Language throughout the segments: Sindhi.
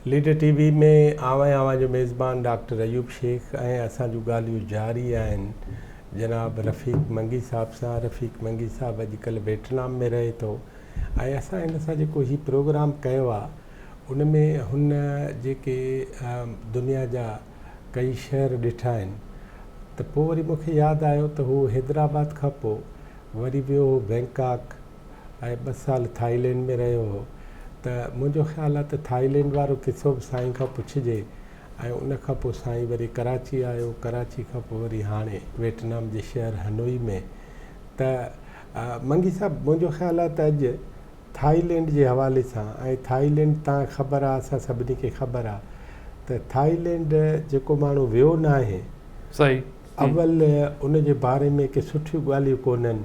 ليڊر ٽي وي ۾ آئون آهيان اوهان جو ميزبان ڊاڪٽر ايوب شيخ ۽ اسان جون ڳالهيون جاري آهن جناب رفيق منگي صاحب سان. رفيق منگي صاحب اڄ ڪلهه ويٽنام ۾ رهي ٿو ۽ اسان هن سان جيڪو هي پروگرام ڪيو آهي ان ۾ هن جيڪي دنيا جا ڪئي شهر ڏٺا آهن ته پوء وري مون کي ياد آيو ته هو حيدرآباد کان پوء وري ويو هو بئنڪاڪ ۽ ٻه سال ٿائيلينڊ ۾ رهيو هو ته منهنجو خيال آهي ته ٿائيلينڊ وارو قصو به سائين کان پڇجي ۽ ان کان پوء سائين وري ڪراچي آيو ڪراچي کان پوء وري هاڻي ويٽنام جي شهر هنوئي ۾ ته منگي صاحب منهنجو خيال آهي ته اڄ ٿائيلينڊ جي حوالي سان ۽ ٿائيلينڊ تان خبر آ اسان سڀني کي خبر آ ته ٿائيلينڊ جيڪو ماڻهو ويو ناهي صحيح اول ان جي باري ۾ ڪي سٺيون ڳالهيون ڪونهن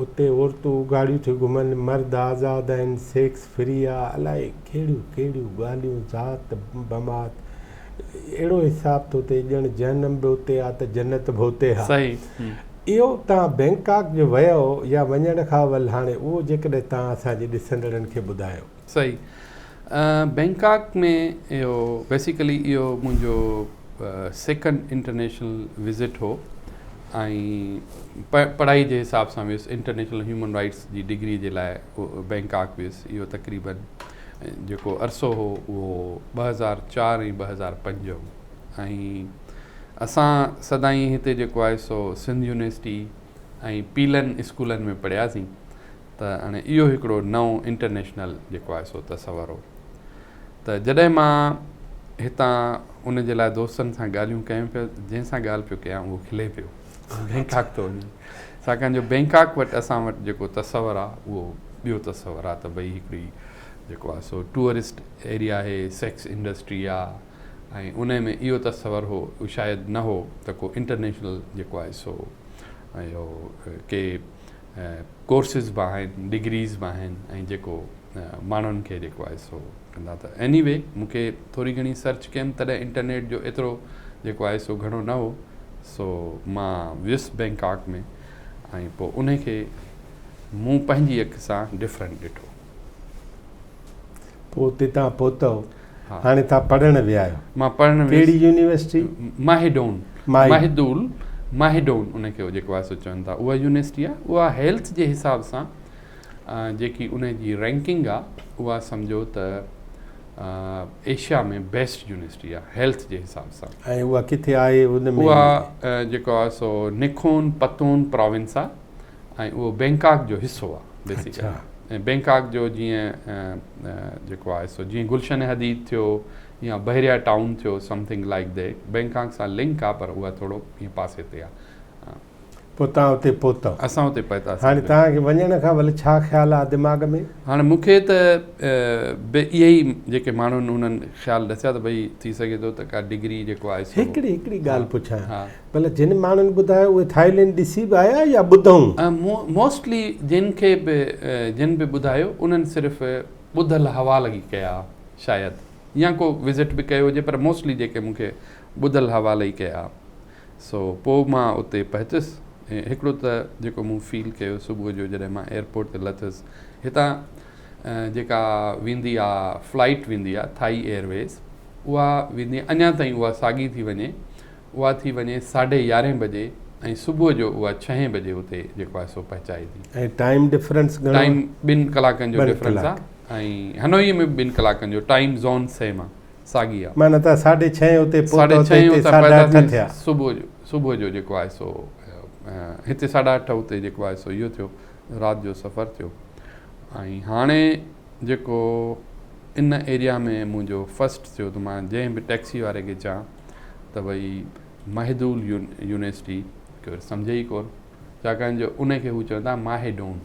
اتي عورتون اگهاڙيون ٿيون گهمن مرد آزاد آهن سيڪس فري آ الائي ڪهڙيون ڪهڙيون ڳالهيون ذات بمات اهڙو حساب ٿو ٿئي ڄڻ جهنم به اتي آ ته جنت به اتي آ صحيح اهو توهان بئنڪاڪ جو ويو يا وڃڻ کان اول هاڻي اهو جيڪڏهن توهان اسان جي ڏسندڙن کي ٻڌايو. صحيح بئنڪاڪ ۾ اهو بيسيڪلي اهو منهنجو سيڪنڊ انٽرنيشنل وزٽ هو ۽ پڙهائي جي حساب سان ويس انٽرنيشنل هيومن رائٽس جي ڊگري جي لاء بئنڪاڪ ويس اهو تقريبن جيڪو عرصو هو اهو 2004 ۽ 2005 هو ۽ اسان سدائين هتي جيڪو آهي سو سنڌ يونيورسٽي ۽ پيلن اسڪولن ۾ پڙهياسين ته هاڻي اهو هڪڙو نئون انٽرنيشنل جيڪو آهي سو تصور هو ته جڏهن مان هتان ان جي لاء دوستن سان ڳالهيون ڪيم پيو جنهن سان ڳالهه پيو ڪيان اهو کلي پيو بينڪاڪ ٿو وڃي ڇاڪاڻ جو بينڪاڪ وٽ اسان وٽ جيڪو تصور آهي اهو ٻيو تصور آهي ته ڀئي هڪڙي جيڪو آهي سو ٽوئرسٽ ايريا آهي سيڪس انڊسٽري آهي ۽ انهي ۾ اهو تصور هو شايد نه هو ته ڪو انٽرنيشنل جيڪو آهي سو اهو ڪي ڪورسز به آهن ڊگريز به آهن ۽ جيڪو ماڻهن کي جيڪو آهي سو ڪندا ته ايني وي مون کي ٿوري گهڻي سرچ ڪيم تڏهن انٽرنيٽ جو ايترو جيڪو آهي سو گهڻو نه هو سو مان ويس بينڪاڪ ۾ ۽ پوء انهي کي مون پنهنجي اک سان ڊفرنٽ ڏٺو. پوء اتي توهان پهتؤ. هاڻي توهان پڙهڻ ويا آهيو. مان پڙهڻ ويس. ڪهڙي يونيورسٽي؟ ماهيڊون، ماهيدول، ماهيڊون ان کي جيڪو آهي سو چون ٿا. اها يونيورسٽي آهي. اها هيلٿ جي حساب سان جيڪي ان جي رينڪنگ آهي اها سمجهو ته ايشيا ۾ بيسٽ يونيورسٽي آهي هيلٿ جي حساب سان. ۽ اها ڪٿي آهي ان ۾؟ اها جيڪو آهي سو نکون پتون پراونس آهي. ۽ اهو بينڪاڪ جو حصو آهي بيسيڪلي ۽ بينڪاڪ جو جيئن جيڪو آهي سو جيئن گلشن حديد ٿيو يا بحريا ٽائون ٿيو سمٿنگ لائڪ that Bangkok سان لنڪ آهي پر اها ٿورو ائين پاسي تي آهي. پوء توهان اتي پهتؤ. اسان اتي پهتاسين. هاڻي توهان کي وڃڻ کان ڀل ڇا خيال آهي دماغ ۾؟ هاڻي مون کي ته به اهي ئي جيڪي ماڻهن انهن خيال ڏسيا ته ڀئي ٿي سگهي ٿو ته ڪا ڊگري جيڪو آهي سو. هڪڙي هڪڙي ڳالهه پڇان. ڀلا جن ماڻهن ٻڌايو اهي ٿائيلينڊ ڏسي به آيا يا ٻڌئون؟ موسٽلي جن کي به جن به ٻڌايو انهن صرف ٻڌل حوال ئي ڪيا شايد يا ڪو وزٽ به ڪيو هجي پر موسٽلي جيڪي مون کي ٻڌل حوال ئي ڪيا سو پوء مان اتي پهتس هڪڙو ته جيڪو مون فيل ڪيو صبح جو جڏهن مان ايئرپورٽ تي لٿس هتان جيڪا ويندي آ فلائيٽ ويندي آ ٿائي ايئرويز اها ويندي اڃا تائين اها ساڳي ٿي وڃي اها ٿي وڃي ساڍي يارهين بجي ۽ صبح جو اها ڇهين بجي اتي جيڪو آهي سو پهچائي ٿي. ۽ ٽائيم ڊفرنس گهڻو آهي؟ ٽائيم ٻن ڪلاڪن جو ڊفرنس آهي ۽ هنوئي ۾ به ٻن ڪلاڪن جو ٽائيم زون سيم آهي ساڳي آهي. معنيٰ توهان ساڍي ڇهين اتي پهتؤ ته هتي ساڍا اٺ ٿيا. صبح جو صبح جو جيڪو آهي سو هتي ساڍا اٺ اتي جيڪو آهي سو اهو ٿيو رات جو سفر ٿيو ۽ هاڻي جيڪو ان ايريا ۾ منهنجو فرسٽ ٿيو ته مان جنهن به ٽيڪسي واري کي چوان ته ڀئي مهدول يونيورسٽي ڪير سمجهي ئي ڪون ڇاڪاڻ جو ان کي هو چون ٿا ماهيڊون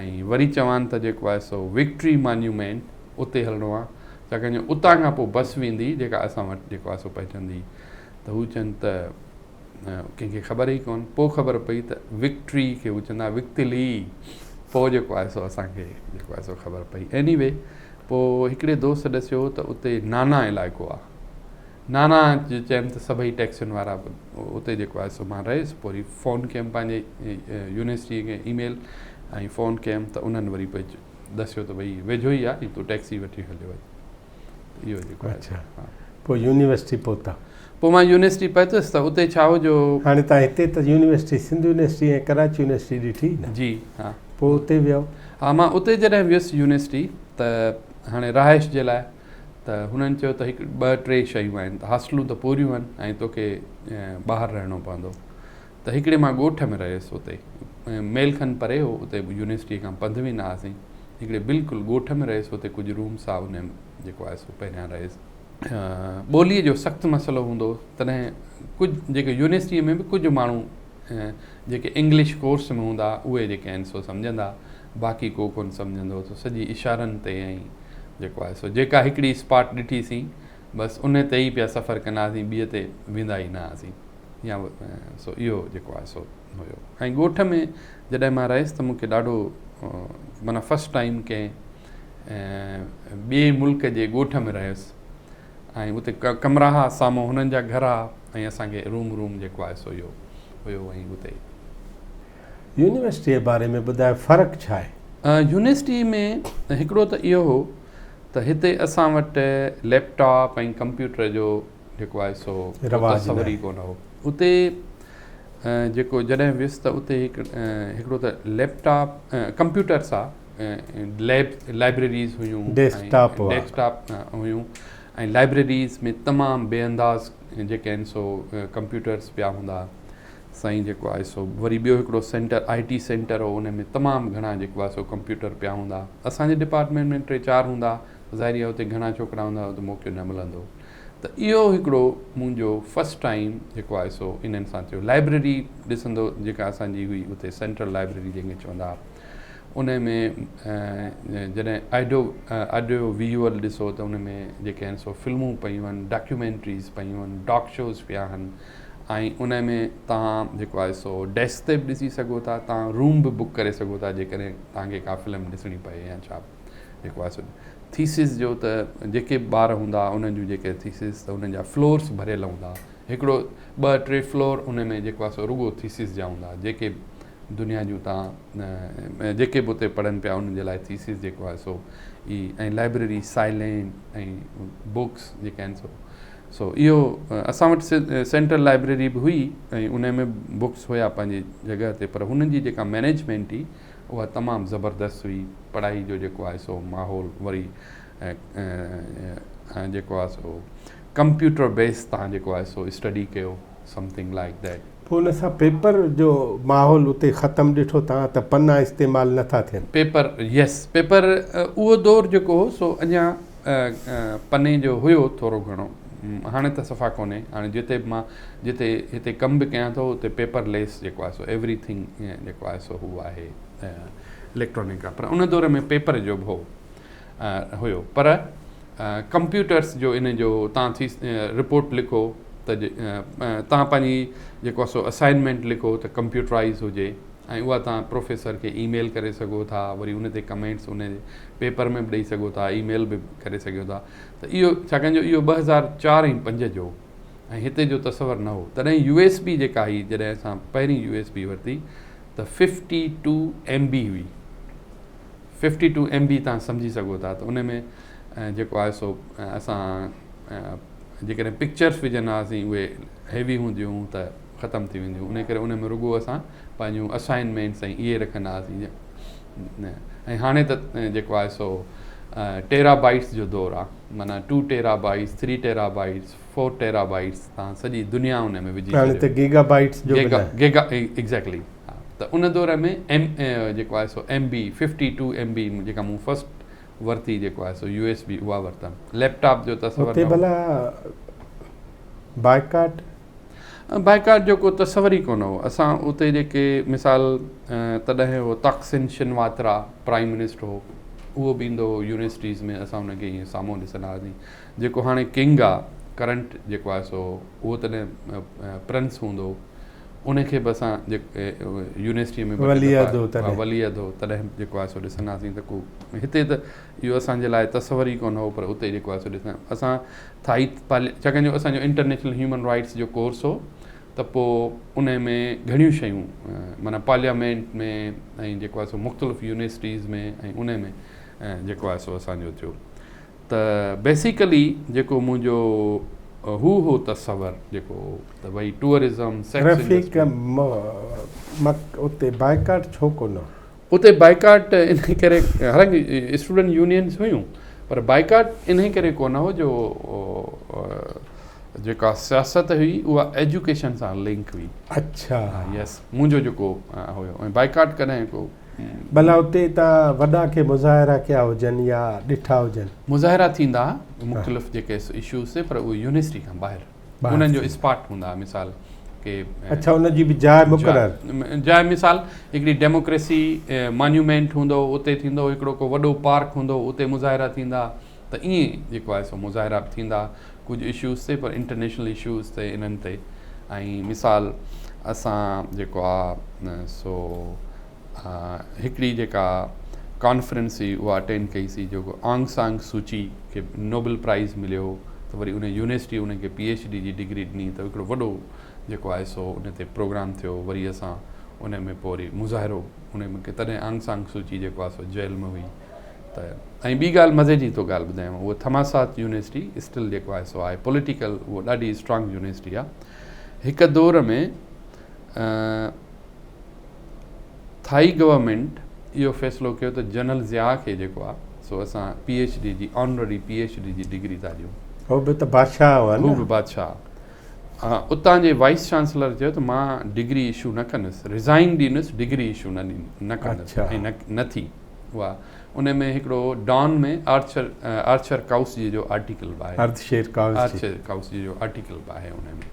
۽ وري چوان ته جيڪو آهي سو وڪٽري مانيومينٽ اتي هلڻو آهي ڇاڪاڻ جو اتان کان پوء بس ويندي جيڪا اسان وٽ جيڪو آهي سو پهچندي ته هو چون ته ڪنهن کي خبر ئي ڪون پوء خبر پئي ته وڪٽري کي هو چوندا وڪتلي پوء جيڪو آهي سو اسان کي جيڪو آهي سو خبر پئي ايني وي پوء هڪڙي دوست ڏسيو ته اتي نانا علائقو آهي نانا جو چيم ته سڀئي ٽيڪسين وارا اتي جيڪو آهي سو مان رهيس پوء وري فون ڪيم پنهنجي يونيورسٽي کي اي ميل ۽ فون ڪيم ته انهن وري پوء ڏسيو ته ڀئي ويجهو ئي آهي تون ٽيڪسي وٺي هليو وڃ. اهو جيڪو آهي. اڇا پوء يونيورسٽي پهتا. پوء مان يونيورسٽي پهتس ته اتي ڇا هو جو. هاڻي توهان هتي ته university Sindh university ۽ Karachi university ڏٺي نه. جي ها. پوء اتي ويو. ها مان اتي جڏهن ويس يونيورسٽي ته هاڻي رهائش جي لاء ته هنن چيو ته هڪ ٻه ٽي شيون آهن ته هاسٽلون ته پوريون آهن ۽ توکي ٻاهر رهڻو پوندو ته هڪڙي مان ڳوٺ ۾ رهيس اتي ميل کن پري هو اتي يونيورسٽيء کان پنڌ ويندا هئاسين هڪڙي بلڪل ڳوٺ ۾ رهيس اتي ڪجهه رومس ها ان جيڪو آهي سو پهريان رهيس. ٻوليء جو سخت مسئلو هوندو هو تڏهن ڪجهه جيڪي يونيورسٽيء ۾ به ڪجهه ماڻهو جيڪي انگلش ڪورس ۾ هوندا اهي جيڪي آهن سو سمجهندا باقي ڪو ڪونه سمجهندو هو سڄي اشارن تي ۽ جيڪو آهي سو جيڪا هڪڙي اسپاٽ ڏٺي سين بس ان تي ئي پيا سفر ڪندا هئاسين ٻي تي ويندا ئي نه هئاسين يا سو اهو جيڪو آهي سو هيو ۽ ڳوٺ ۾ جڏهن مان رهيس ته مونکي ڏاڍو معنيٰ فرسٽ ٽائيم ڪنهن ٻئي ملڪ جي ڳوٺ ۾ رهيس ۽ اتي ڪمرا ها سامهون هنن جا گهر ها ۽ اسان کي روم روم جيڪو آهي سو اهو هيو ۽ اتي. يونيورسٽيء جي باري ۾ ٻڌايو فرق ڇا آهي؟ يونيورسٽيء ۾ هڪڙو ته اهو هو ته هتي اسان وٽ ليپ ٽاپ ۽ ڪمپيوٽر جو جيڪو آهي سو تصور ئي ڪونه هو. اتي جيڪو جڏهن ويس ته اتي هڪڙو ته ليپ ٽاپ ڪمپيوٽرس ها ليب لائبريريز هيون ڊيسڪ ٽاپ ڊيسڪ ٽاپ هيون ۽ لائبريريز ۾ تمام بي انداز جيڪي آهن سو ڪمپيوٽرس پيا هوندا سائين جيڪو آهي سو وري ٻيو هڪڙو سينٽر I T centre هو ان ۾ تمام گهڻا جيڪو آهي سو ڪمپيوٽر پيا هوندا اسان جي ڊپارٽمينٽ ۾ ٽي چار هوندا ظاهري آهي اتي گهڻا ڇوڪرا هوندا اتي موقعو نه ملندو ته اهو هڪڙو منهنجو فرسٽ ٽائيم جيڪو آهي سو انهن سان ٿيو لائبريري ڏسندو جيڪا اسان جي هئي اتي سينٽرل لائبريري جنهن کي چوندا ان ۾ جڏهن آڊيو آڊيو ويزوئل ڏسو ته ان ۾ جيڪي آهن سو فلمون پيون آهن ڊاڪيومينٽريز پيون آهن ڊاڪ شوز پيا آهن ۽ ان ۾ توهان جيڪو آهي سو ڊيسڪ تي به ڏسي سگهو ٿا توهان روم به بڪ ڪري سگهو ٿا جيڪڏهن توهان کي ڪا فلم ڏسڻي پئي يا ڇا جيڪو آهي سو ٿيسز جو ته جيڪي به ٻار هوندا انهن جون جيڪي ٿيسز ته انهن جا فلورس ڀريل هوندا هڪڙو ٻه ٽي فلور ان ۾ جيڪو آهي سو رڳو ٿيسز جا هوندا جيڪي دنيا جون تان جيڪي به اتي پڙهن پيا انهن جي لاء ٿيسز جيڪو آهي سو ئي ۽ لائبريري سائلينٽ ۽ بڪس جيڪي آهن سو سو اهو اسان وٽ سينٽرل لائبريري به هئي ۽ ان ۾ بڪس هيا پنهنجي جڳهه تي پر هنن جي جيڪا مئنيجمينٽ هئي اها تمام زبردست هئي پڙهائي جو جيڪو آهي سو ماحول وري جيڪو آهي سو ڪمپيوٽر بيس تان جيڪو آهي سو اسٽڊي ڪيو سمٿنگ لائڪ that. پوء ان سان پيپر جو ماحول اتي ختم ڏٺو توهان ته پنا استعمال نه ٿا ٿين. پيپر يس پيپر اهو دور جيڪو هو سو اڃا پني جو هيو ٿورو گهڻو هاڻي ته صفا ڪونهي هاڻي جتي به مان جتي هتي ڪم به ڪيان ٿو اتي پيپر ليس جيڪو آهي سو ايوري ٿنگ جيڪو آهي سو هو آهي اليڪٽرانڪ آهي پر ان دور ۾ پيپر جو به هو هيو پر ڪمپيوٽرس جو ان جو تان ٿي رپورٽ لکو ته تان پنهنجي جيڪو سو اسائنمينٽ لکو ته ڪمپيوٽرائز هجي ۽ اها تان پروفيسر کي اي ميل ڪري سگهو ٿا وري ان تي ڪمينٽس ان پيپر ۾ به ڏئي سگهو ٿا اي ميل به ڪري سگهو ٿا ته اهو ڇاڪاڻ جو اهو 2004 ۽ 5 جو ۽ هتي جو تصور نه هو تڏهن يو ايس بي جيڪا هئي جڏهن اسان پهرين يو ايس بي ورتي ته ففٽي ٽو ايم بي هئي ففٽي ٽو ايم بي تان سمجهي سگهو ٿا ته ان ۾ جيڪو آهي سو اسان جيڪڏهن پڪچرس وجهندا هئاسين اهي هيوي هونديون هيون ته ختم ٿي وينديون ان ڪري ان ۾ رڳو اسان پنهنجون اسائنمينٽس ۽ اهي رکندا هئاسين ۽ هاڻي ته جيڪو آهي سو ٽيرا بائيٽس جو دور آهي معنيٰ two terabytes three terabytes four terabytes تان سڄي دنيا ان ۾ وجهي هاڻي ته گيگا بائيٽس جو گيگا گيگا ايگزيڪٽلي ته ان دور ۾ ايم جيڪو آهي سو M B fifty two M B جيڪا مون فرسٽ ورتي جيڪو آهي سو يو ايس بي اها ورتم ليپ ٽاپ جو تصور اتي ڀلا بائيڪاٽ بائيڪاٽ جو ڪو تصور ئي ڪونه هو اسان اتي جيڪي مثال تڏهن هو تاڪسن شنواترا پرائم منسٽر هو اهو به ايندو هو يونيورسٽيز ۾ اسان ان کي ائين سامهون ڏسندا هئاسين جيڪو هاڻي ڪنگ آ ڪرنٽ جيڪو آهي سو اهو تڏهن پرنس هوندو هو ان کي به اسان يونيورسٽيء ۾ ولي عهد هو تڏهن ولي عهد هو تڏهن جيڪو آهي سو ڏسندا هئاسين ته ڪو هتي ته اهو اسان جي لاء تصور ئي ڪونه هو پر اتي جيڪو آهي سو ڏسندا اسان ٿائي ڇاڪاڻ جو اسان جو انٽرنيشنل هيومن رائٽس جو ڪورس هو ته پوء ان ۾ گهڻيون شيون معنيٰ پارليامينٽ ۾ ۽ جيڪو آهي سو مختلف يونيورسٽيز ۾ ۽ ان ۾ جيڪو آهي سو اسان جو ٿيو. ته بيسيڪلي جيڪو منهنجو هو هو تصور جيڪو ته ڀئي ٽوئرزم سيڪس رفيق مڪ اتي بائيڪاٽ ڇو ڪونه هو؟ اتي بائيڪاٽ انهي ڪري حالانڪه اسٽوڊنٽ يونينز هيون پر بائيڪاٽ انهي ڪري ڪونه هو جو جيڪا سياست هئي اها ايجوڪيشن سان لنڪ هئي. اڇا. يس منهنجو جيڪو هيو ۽ بائيڪاٽ ڪڏهن ڪو. ڀلا اتي تان وڏا ڪي مظاهرا ڪيا هجن يا ڏٺا هجن؟ مظاهرا ٿيندا ها مختلف جيڪي اشوز تي پر اهي يونيورسٽي کان ٻاهر انهن جو اسپاٽ هوندا ها مثال ڪي. اڇا ان جي به جاء مقرر. جاء مثال هڪڙي ڊيموڪريسي مانيومينٽ هوندو هو اتي ٿيندو هو هڪڙو ڪو وڏو پارڪ هوندو هو اتي مظاهرا ٿيندا ته ائين جيڪو آهي سو مظاهرا به ٿيندا ڪجهه اشوز تي پر انٽرنيشنل اشوز تي انهن تي ۽ مثال اسان جيڪو آ سو هڪڙي جيڪا ڪانفرنس هئي اها اٽينڊ ڪئي سي جيڪو آنگ سانگ سوچي کي نوبل پرائز مليو هو ته وري ان يونيورسٽي ان کي پي ايڇ ڊي جي ڊگري ڏني ته هڪڙو وڏو جيڪو آهي سو ان تي پروگرام ٿيو وري اسان ان ۾ پوء وري مظاهرو ان ۾ تڏهن آنگ سانگ سوچي جيڪو آهي سو جيل ۾ هئي ته ۽ ٻي ڳالهه مزي جي ٿو ڳالهه ٻڌايان اهو ٿماسات يونيورسٽي اسٽل جيڪو آهي سو آهي پوليٽيڪل اهو ڏاڍي اسٽرانگ يونيورسٽي آهي هڪ دور ۾ ٿائي گورنمينٽ اهو فيصلو ڪيو ته جنرل ضياء کي جيڪو آهي سو اسان پي ايڇ ڊي جي آنرري پي ايڇ ڊي جي ڊگري ٿا ڏيون. هو به ته بادشاهه هئا نه. هو به بادشاهه. اتان جي وائيس چانسلر چيو ته مان ڊگري اشو نه ڪندس، ريزائن ڏيندس ڊگري اشو نه نه ڪندس ۽ نه ٿي اها. ان ۾ هڪڙو ڊان ۾ آرچر آرچر ڪائوسجي جو آرٽيڪل به آهي. آرٿشير ڪائوسجي. آرچر ڪائوسجي جو آرٽيڪل به آهي ان ۾.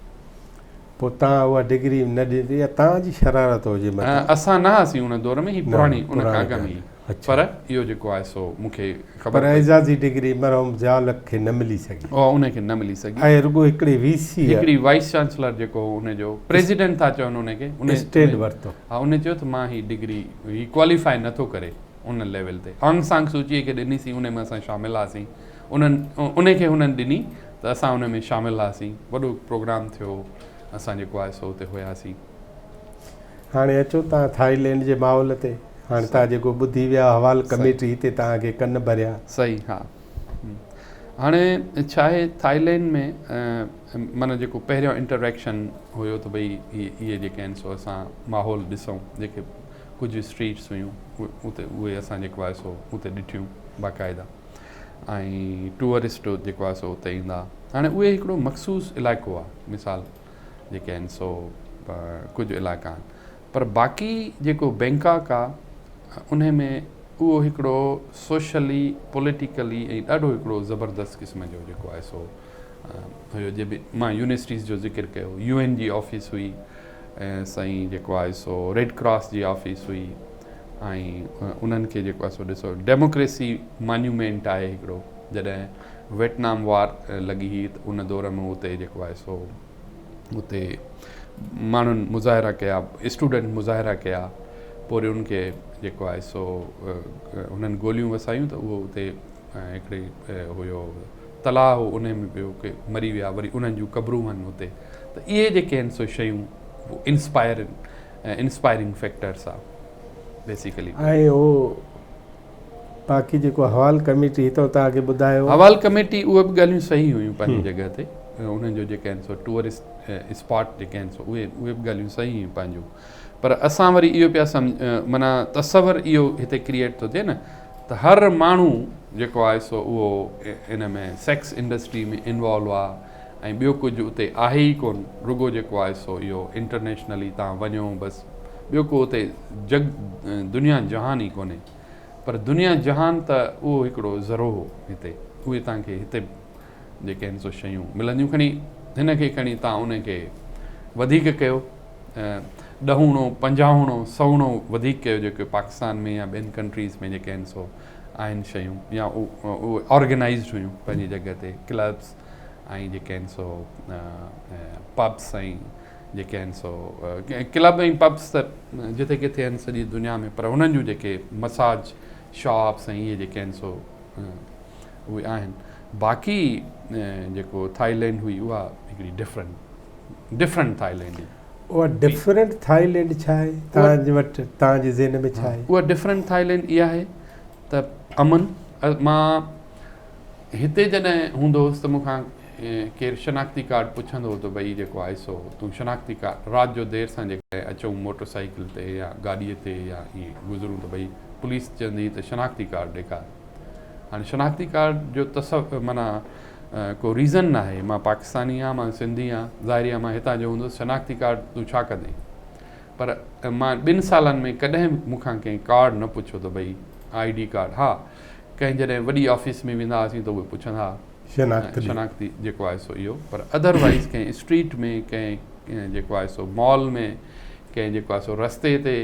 پوء تان اها ڊگري نه ڏني يا تان جي شرارت هجي متان. اسان نه هئاسين ان دور ۾ هي پراڻي ان کان اڳ ۾ هئي پر اهو جيڪو آهي سو مون کي خبر پر اعزازي ڊگري مرحوم ضياء الحق کي نه ملي سگهي. اها ان کي نه ملي سگهي. ۽ رڳو هڪڙي وي سيء. هڪڙي وائيس چانسلر جيڪو هو ان جو پريزيڊنٽ ٿا چون ان کي ان اسٽينڊ ورتو. ها ان چيو ته مان هي ڊگري هي ڪواليفائي نه ٿو ڪري ان ليول تي آنگ سانگ سوچي کي ڏني سين ان ۾ اسان شامل هئاسين انهن ان کي هنن ڏني ته اسان ان ۾ شامل هئاسين وڏو پروگرام ٿيو اسان جيڪو آهي سو اتي هياسين. هاڻي اچو تان ٿائيلينڊ جي ماحول تي هاڻي تان جيڪو ٻڌي ويا حوال ڪميٽي هتي تان کي ڪن ڀريا. صحيح ها هاڻي ڇا آهي ٿائيلينڊ ۾ معنيٰ جيڪو پهريون انٽريڪشن هيو ته ڀئي اهي جيڪي آهن سو اسان ماحول ڏسون جيڪي ڪجهه اسٽريٽس هيون اتي اهي اسان جيڪو آهي سو اتي ڏٺيون باقاعده. ۽ ٽوئرسٽ جيڪو آهي سو اتي ايندا هاڻي اهي هڪڙو مخصوص علائقو آهي مثال جيڪي آهن سو ڪجهه علائقا آهن پر باقي جيڪو بينڪاڪ آهي ان ۾ اهو هڪڙو سوشلي پوليٽيڪلي ۽ ڏاڍو هڪڙو زبردست قسم جو جيڪو آهي سو هيو جي به مان يونيورسٽيز جو ذڪر ڪيو يو اين جي آفيس هئي سائين جيڪو آهي سو ريڊ ڪراس جي آفيس هئي ۽ انهن کي جيڪو آهي سو ڏسو ڊيموڪريسي مانيومينٽ آهي هڪڙو جڏهن ويٽنام وار لڳي هئي ته ان دور ۾ اتي جيڪو آهي سو اتي ماڻهن مظاهرا ڪيا اسٽوڊنٽ مظاهرا ڪيا پوء وري ان کي جيڪو آهي سو انهن گوليون وسايون ته اهو اتي هڪڙي هيو تلاء هو انهي ۾ پيو ڪي مري ويا وري انهن جون قبرون آهن اتي ته اهي جيڪي آهن سو شيون انسپائر انسپائرنگ فيڪٽرس آ بيسيڪلي. ۽ هو باقي جيڪو حوال ڪميٽي هتان توهان کي ٻڌايو. حوال ڪميٽي اهي به ڳالهيون صحيح هيون پنهنجي جڳهه تي انهن جو جيڪي آهن سو ٽوئرسٽ اسپاٽ جيڪي آهن سو اهي اهي به ڳالهيون صحيح هيون پنهنجون پر اسان وري اهو پيا سمجھ معنيٰ تصور اهو هتي ڪريئيٽ ٿو ٿئي نه ته هر ماڻهو جيڪو آهي سو اهو ان ۾ سيڪس انڊسٽري ۾ انوالو آ ۽ ٻيو ڪجهه اتي آهي ئي ڪون رڳو جيڪو آهي سو اهو انٽرنيشنلي تان وڃو بس ٻيو ڪو اتي جڳ دنيا جهان ئي ڪونهي پر دنيا جهان ته اهو هڪڙو ذرو هو هتي اهي تان کي هتي جيڪي آهن سو شيون ملنديون کڻي هن کي کڻي تان ان کي وڌيڪ ڪيو ڏهوڻو پنجاهوڻو سئوڻو وڌيڪ ڪيو جيڪي پاڪستان ۾ يا ٻين ڪنٽريز ۾ جيڪي آهن سو آهن شيون يا اهي آرگنائزڊ هيون پنهنجي جڳهه تي ڪلبس ۽ جيڪي آهن سو پبس ۽ جيڪي آهن سو ڪلب ۽ پبس ته جتي ڪٿي آهن سڄي دنيا ۾ پر انهن جون جيڪي مساج شاپس ۽ اهي جيڪي آهن سو اهي آهن باقي جيڪو ٿائيلينڊ هئي اها هڪڙي ڊفرنٽ ڊفرنٽ ٿائيلينڊ هئي. اها ڊفرنٽ ٿائيلينڊ ڇا آهي؟ توهان جي وٽ توهان جي ذهن ۾ ڇا آهي؟ اها ڊفرنٽ ٿائيلينڊ اها آهي ته امن مان هتي جڏهن هوندو هوس ته مون کان ڪير شناختي ڪارڊ پڇندو هو ته ڀئي جيڪو آهي سو تون شناختي ڪارڊ رات جو دير سان جيڪڏهن اچون موٽر سائيڪل تي يا گاڏيء تي يا ائين گذرون ته ڀئي پوليس چوندي ته شناختي ڪارڊ ڏيکار. هاڻي شناختي ڪارڊ جو تصور معنيٰ ڪو ريزن ناهي مان پاڪستاني آهيان مان سنڌي آهيان ظاهري آهي مان هتان جو هوندس شناختي ڪارڊ تون ڇا ڪندين پر مان ٻن سالن ۾ ڪڏهن به مون کان ڪنهن ڪارڊ نه پڇيو ته ڀئي I D card ها ڪنهن جڏهن وڏي آفيس ۾ ويندا هئاسين ته اهي پڇندا شناختي شناختي جيڪو آهي سو اهو پر ادروائز ڪنهن اسٽريٽ ۾ ڪنهن جيڪو آهي سو مال ۾ ڪنهن جيڪو آهي سو رستي تي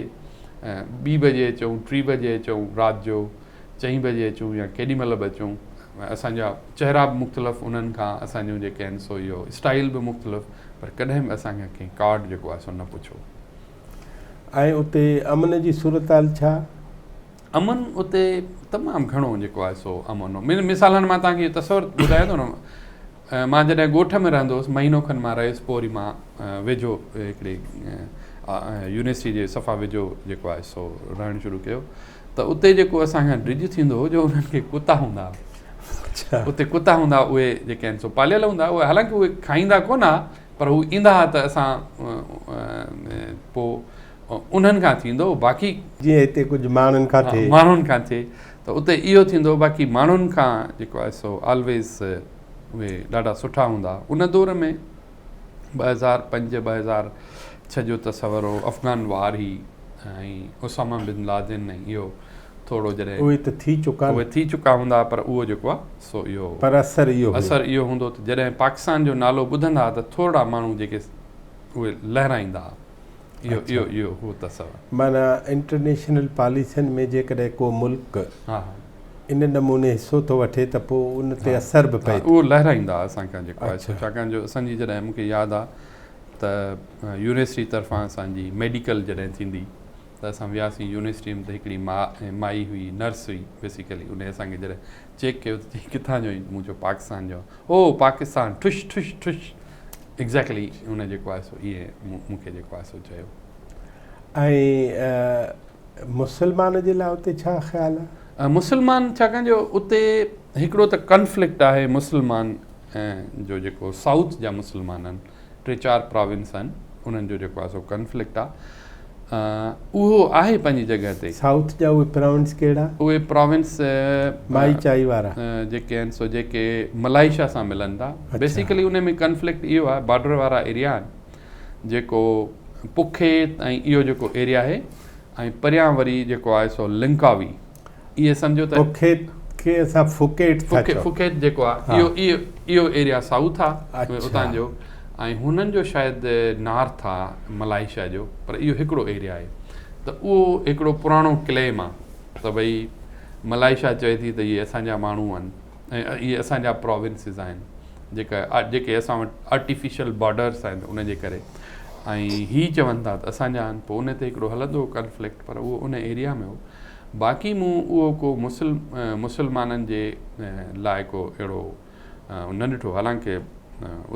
ٻي بجي اچون ٽي بجي اچون رات جو چئين بجي اچون يا ڪيڏي مهل به اچون اسان جا چهرا به مختلف انهن کان اسان جون جيڪي آهن سو اهو اسٽائل به مختلف پر ڪڏهن به اسان کان ڪنهن ڪارڊ جيڪو آهي سو نه پڇيو. ۽ اتي امن جي صورتحال ڇا؟ امن اتي تمام گهڻو جيڪو آهي سو امن هو. مثال هاڻي مان توهان کي اهو تصور ٻڌايان ٿو نه مان جڏهن ڳوٺ ۾ رهندو هوس مهينو کن مان رهيس پوء وري مان ويجهو هڪڙي يونيورسٽي جي صفا ويجهو جيڪو آهي سو رهڻ شروع ڪيو ته اتي جيڪو اسان کان ڊڄ ٿيندو هو جو انهن کي ڪتا هوندا هئا اتي ڪتا هوندا اهي جيڪي آهن سو پاليل هوندا اهي حالانڪه اهي کائيندا ڪونه هئا پر هو ايندا هئا ته اسان پوء انهن کان ٿيندو باقي جيئن هتي ڪجهه ماڻهن کان ٿئي ماڻهن کان ٿئي ته اتي اهو ٿيندو باقي ماڻهن کان جيڪو آهي سو آلويز اهي ڏاڍا سٺا هوندا ان دور ۾ 2005 2006 جو تصور هو افغان وار هي ۽ اسامه بن لادن ۽ اهو ٿورو جڏهن اهي ته ٿي چڪا اهي ٿي چڪا هوندا پر اهو جيڪو آهي سو اهو پر اثر اهو اثر اهو هوندو ته جڏهن پاڪستان جو نالو ٻڌندا ته ٿورڙا ماڻهو جيڪي اهي لهرائيندا اهو اهو اهو هو تصور. معنيٰ انٽرنيشنل پاليسين ۾ جيڪڏهن ڪو ملڪ ان نموني حصو ٿو وٺي ته پوء ان تي اثر به پئي ٿو. اهو لهرائيندا اسان کان جيڪو آهي سو ڇاڪاڻ جو اسان جي جڏهن مون کي ياد آهي ته يونيورسٽي طرفان اسان جي ميڊيڪل جڏهن ٿيندي ته اسان وياسين يونيورسٽي ۾ ته هڪڙي مائي هئي نرس هئي بيسيڪلي ان اسان کي جڏهن چيڪ ڪيو ته چيائين ڪٿان جو آهين مون چيو پاڪستان جو او پاڪستان ٺش ٺش ٺش ايگزيڪٽلي ان جيڪو آهي سو ائين مون کي جيڪو آهي سو چيو. ۽ مسلمان جي لاء اتي ڇا خيال آهي؟ مسلمان ڇاڪاڻ جو اتي هڪڙو ته ڪنفلڪٽ آهي مسلمان جو جيڪو سائوٿ جا مسلمان آهن ٽي چار پراونس آهن انهن جو جيڪو آهي سو ڪنفلڪٽ آهي اهو آهي پنهنجي جڳهه تي. سائوٿ جا اهي پراونس ڪهڙا؟ اهي پراونس مائي چائي وارا. جيڪي آهن سو جيڪي ملائيشيا سان ملن ٿا. بيسيڪلي ان ۾ ڪنفلڪٽ اهو آهي بارڊر وارا ايريا آهن جيڪو پکيت ۽ اهو جيڪو ايريا آهي ۽ پريان وري جيڪو آهي سو لنڪاوي. اهي سمجهو ته پوکيت کي اسان فوڪيٽ ٿا چئون. فوڪيٽ جيڪو آ اهو اهو اهو ايريا سائوٿ آ اتان جو ۽ هنن جو شايد نارٿ آ ملائيشيا جو پر اهو هڪڙو ايريا آهي ته اهو هڪڙو پراڻو ڪليم آ ته ڀئي ملائيشيا چئي ٿي ته اهي اسان جا ماڻهو آهن ۽ اهي اسان جا پراونسز آهن جيڪا جيڪي اسان وٽ آرٽيفيشل بارڊرس آهن ان جي ڪري ۽ هي چون ٿا ته اسان جا آهن پوء ان تي هڪڙو هلندو هو ڪنفلڪٽ پر اهو ان ايريا ۾ هو باقي مون اهو ڪو مسلمانن جي لاء ڪو اهڙو نه ڏٺو حالانڪه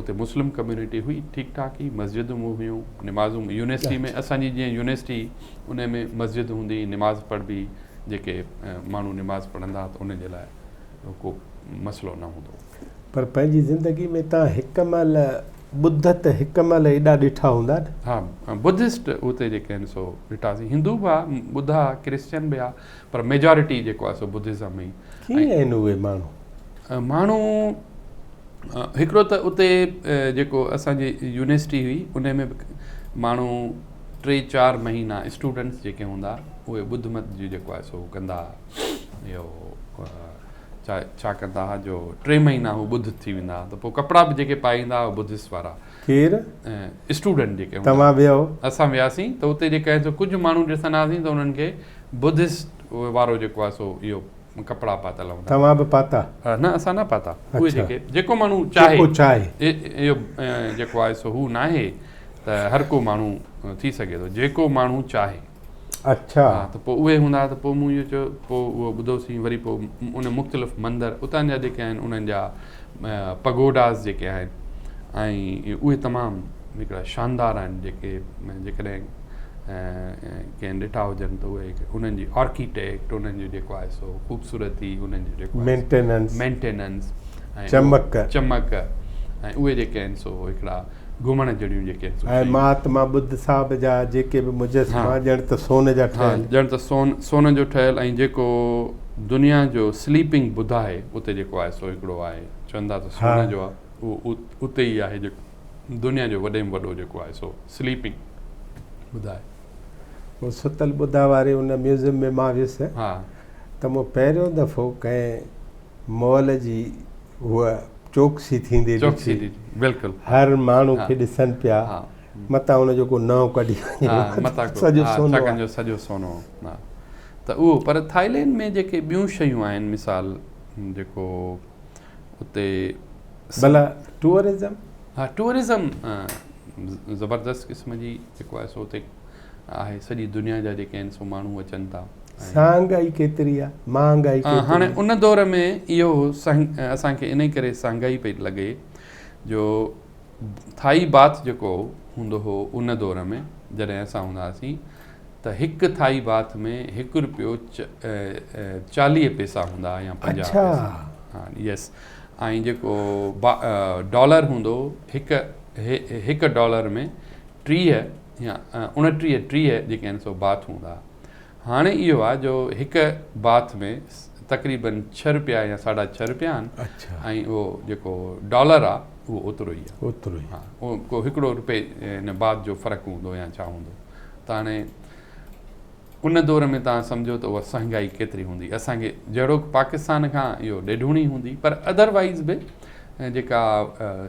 اتي مسلم ڪميونٽي هئي ٺيڪ ٺاڪ ئي مسجدون به هيون نمازون يونيورسٽي ۾ اسان جي جيئن يونيورسٽي ان ۾ مسجد هوندي نماز پڙهبي جيڪي ماڻهو نماز پڙهندا ته ان جي لاء ڪو مسئلو نه هوندو. پر پنهنجي زندگي ۾ تان هڪ مهل ٻڌ ته هڪ مهل ايڏا ڏٺا هوندا نه؟ ها ٻڌسٽ اتي جيڪي آهن سو ڏٺاسين هندو به ها ٻڌ ها ڪرسچن به ها پر ميجارٽي جيڪو آهي سو ٻڌزم هئي. ڪيئن آهن اهي ماڻهو؟ ماڻهو هڪڙو ته اتي جيڪو اسان جي يونيورسٽي هئي ان ۾ به ماڻهو ٽي چار مهينا اسٽوڊنٽس جيڪي هوندا اهي ٻڌ مت جي جيڪو آهي سو ڪندا اهو ڇا ڇا ڪندا ها جو ٽي مهينا هو ٻڌ ٿي ويندا ها ته پوء ڪپڙا به جيڪي پائي ايندا هئا ٻڌسٽ وارا. ڪير؟ اسٽوڊنٽ جيڪي هوندا. توهان ويا هو؟ اسان وياسين ته اتي جيڪا آهي سو ڪجهه ماڻهو ڏسندا هئاسين ته انهن کي ٻڌسٽ وارو جيڪو آهي سو اهو ڪپڙا پاتل هوندا. توهان به پاتا؟ نه اسان نه پاتا. اهي جيڪي جيڪو ماڻهو چاهي. جيڪو چاهي. اهو جيڪو آهي سو هو ناهي ته هر ڪو ماڻهو ٿي سگهي ٿو جيڪو ماڻهو چاهي. اڇا. ها ته پوء اهي هوندا ته پوء مون اهو چيو پوء اهو ٻڌوسين وري پوء ان مختلف مندر اتان جا جيڪي آهن انهن جا پگوڊاز جيڪي آهن ۽ اهي تمام هڪڙا شاندار آهن جيڪي جيڪڏهن ڪنهن ڏٺا هجن ته اهي انهن جي آرڪيٽيڪٽ انهن جو جيڪو آهي سو خوبصورتي انهن جو جيڪو مينٽيننس مينٽيننس ۽ چمڪ چمڪ ۽ اهي جيڪي آهن سو هڪڙا گهمڻ جهڙيون جيڪي آهن سو ۽ مهاتما ٻڌ صاحب جا جيڪي به مجسما ڄڻ ته سون جا ٺهيل ڄڻ ته سون سون جو ٺهيل ۽ جيڪو دنيا جو سليپنگ ٻڌ آهي اتي جيڪو آهي سو هڪڙو آهي چون ٿا ته سون جو آهي اهو اتي ئي آهي جيڪو دنيا جو وڏي ۾ وڏو جيڪو آهي سو سليپنگ ٻڌا آهي. هو ستل ٻڌا واري ان ميوزيم ۾ مان ويس ته مون پهريون دفعو ڪنهن مئل جي هوء چوڪسي ٿيندي ڏٺي. بلڪل هر ماڻهو کي ڏسن پيا متان ان جو ڪو نئون ڪڍي وڃي سڄو سونو ڇاڪاڻ جو سڄو سونو ته اهو پر ٿائيلينڊ ۾ جيڪي ٻيون شيون آهن مثال جيڪو اتي ڀلا ٽوئرزم؟ ها ٽوئرزم زبردست قسم جي جيڪو آهي سو اتي آهي سڄي دنيا جا جيڪي آهن سو ماڻهو اچن ٿا. سهانگائي ڪيتري آهي مهانگائي ڪيتري هاڻي ان دور ۾ اهو اسان کي انهي ڪري سهانگائي پئي لڳي جو ٿائي باٿ جيڪو هوندو هو ان دور ۾ جڏهن اسان هوندا هئاسين ته هڪ ٿائي باٿ ۾ هڪ روپيو 40 پيسا هوندا يا 50 پيسا ها يس ۽ جيڪو ڊالر هوندو هڪ هڪ ڊالر ۾ 30 يا 29 30 جيڪي آهن سو باٿ هوندا. هاڻي اهو آهي جو هڪ باٿ ۾ تقريبن 6 روپيا يا ساڍا 6 روپيا آهن ۽ اهو جيڪو ڊالر آهي اهو اوترو ئي آهي. اوترو ئي. ها اهو ڪو هڪڙو روپئي ان باٿ جو فرق هوندو يا ڇا هوندو ته هاڻي ان دور ۾ توهان سمجهو ته اها سهنگائي ڪيتري هوندي. اسان کي جهڙوڪ پاڪستان کان اهو ڏيڍوڻي هوندي پر ادروائيز به جيڪا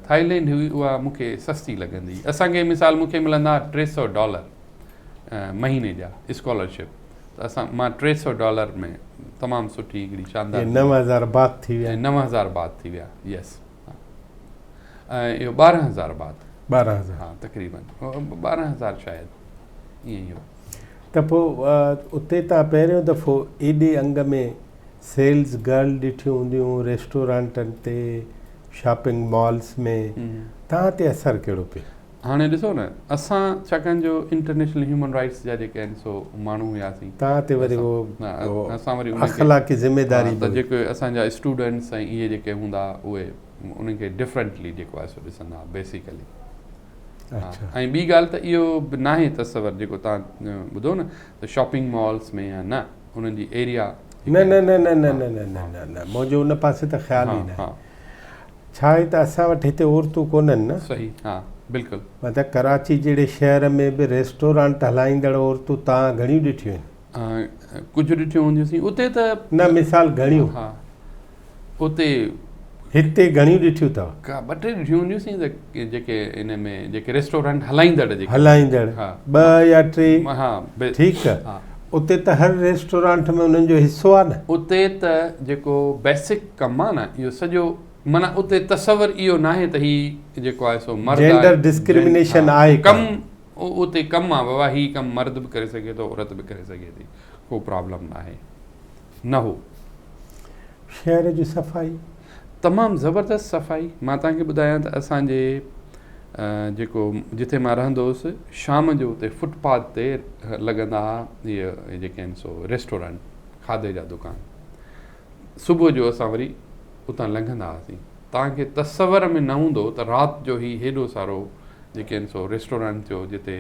ٿائيلينڊ هئي اها مون کي سستي لڳندي. اسان کي مثال مون کي ملندا 300 ڊالر مهيني جا اسڪالرشپ ته اسان مان 300 ڊالر ۾ تمام سٺي هڪڙي شاندار 9000 بات ٿي ويا 9000 بات ٿي ويا يس ۽ اهو 12000 بات 12000 ها تقريبن 12000 شايد ائين ئي هو. ته پوء اتي توهان پهريون دفعو ايڏي انگ ۾ سيلز گرل ڏٺيون هونديون ريسٽورانٽن تي شاپنگ مالز ۾ توهان تي اثر ڪهڙو پيو؟ هاڻي ڏسو نه اسان ڇاڪاڻ جو انٽرنيشنل هيومن رائٽس جا جيڪي آهن سو ماڻهو هياسين. توهان تي وري اهو اسان وري اخلاقي ذميداري به ته جيڪي اسان جا اسٽوڊنٽس ۽ اهي جيڪي هوندا اهي انهن کي ڊفرنٽلي جيڪو آهي سو ڏسندا بيسيڪلي. ۽ ٻي ڳالهه ته اهو به ناهي تصور جيڪو توهان ٻڌو نه ته شاپنگ مالس ۾ يا نه انهن جي ايريا نه نه نه نه نه نه نه نه نه منهنجو ان پاسي ته خيال ئي نه ڇا آهي ته اسان وٽ هتي عورتون ڪونهن نه صحيح ها بلڪل مطلب ڪراچي جهڙي شهر ۾ به ريسٽورانٽ هلائيندڙ عورتون توهان گهڻيون ڏٺيون آهن ڪجهه ڏٺيون هونديون سين اتي ته نه مثال گهڻيون ها اتي هتي گهڻيون ڏٺيون اٿو؟ ڪا ٻه ٽي ڏٺيون هونديون سين ته جيڪي ان ۾ جيڪي ريسٽورنٽ هلائيندڙ جيڪي هلائيندڙ ٻه يا ٽي ها ٺيڪ اتي ته هر ريسٽورانٽ ۾ انهن جو حصو آهي نه. اتي ته جيڪو بيسڪ ڪم آهي نه اهو سڄو معنيٰ اتي تصور اهو ناهي ته هي جيڪو آهي سو مرد آهي جينڊر ڊسڪرمنيشن آهي ڪم اتي ڪم آهي بابا هي ڪم مرد به ڪري سگهي ٿو عورت به ڪري سگهي ٿي ڪو پرابلم ناهي نه هو. شهر جي صفائي. تمام زبردست صفائي. مان توهان کي ٻڌايان ته اسان جي جيڪو جتي مان رهندو هوس شام جو اتي فٽ پاٿ تي لڳندا ها اهي جيڪي آهن سو ريسٽورنٽ کاڌي جا دڪان صبح جو اسان وري اتان لنگهندا هئاسين توهان کي تصور ۾ نه هوندو ته رات جو هي هيڏو سارو جيڪي آهن سو ريسٽورنٽ ٿيو جتي